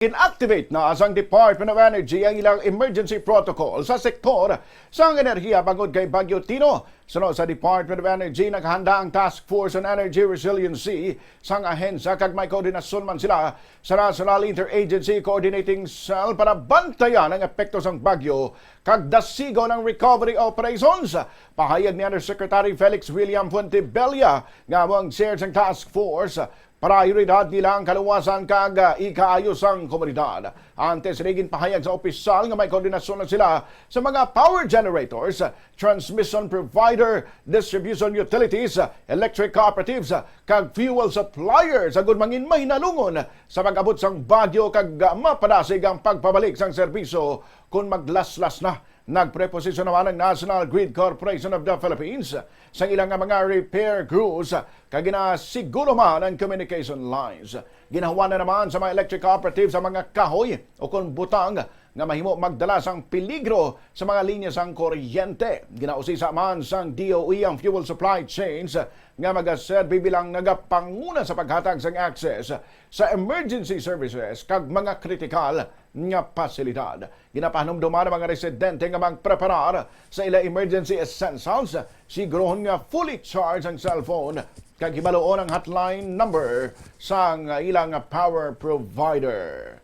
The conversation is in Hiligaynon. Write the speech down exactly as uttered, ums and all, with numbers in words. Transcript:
Gin-activate na sang Department of Energy ang ilang emergency protocol sa sektor sang enerhiya bangod kay Bagyo Tino. Suno sa Department of Energy, nakahanda ang Task Force on Energy Resiliency sang ahensya kag may koordinasyon man sila sa National Interagency Coordinating Cell para bantayan ang epekto sang bagyo kag dasigon ang recovery operations. Pahayag ni Undersecretary Felix William Fuentebella nga amo ang chair sang task force, prioridad nila ang kaluwasan kag, ah, ikaayo sang komunidad. Antes ini, ginpahayag sa opisyal nga may koordinasyon na sila sa mga power generators, transmission provider, distribution utilities, electric cooperatives, kag fuel suppliers agud mangin mahinalungon sa pag-abot sang bagyo kag, ah, mapadasig ang pagpabalik sang serbisyo kon maglaslas na. Nagpreposisyon naman ang National Grid Corporation of the Philippines sa ilang nga mga repair crews kag ginasiguro man ang communication lines. Ginahuwat na naman sa mga electric cooperatives ang mga kahoy o kon butang nga mahimo magdala sang peligro sa mga linya sang kuryente. Ginausisa man sang D O E ang fuel supply chains nga magaserbi bilang nagapanguna sa paghatag sang access sa emergency services kag mga kritikal nga pasilidad. Ginapahanumduman ang mga residente nga magpreparar sa ila emergency essentials, sigurohon nga fully charged ang cellphone, kag hibaluon ang hotline number sang ilang power provider.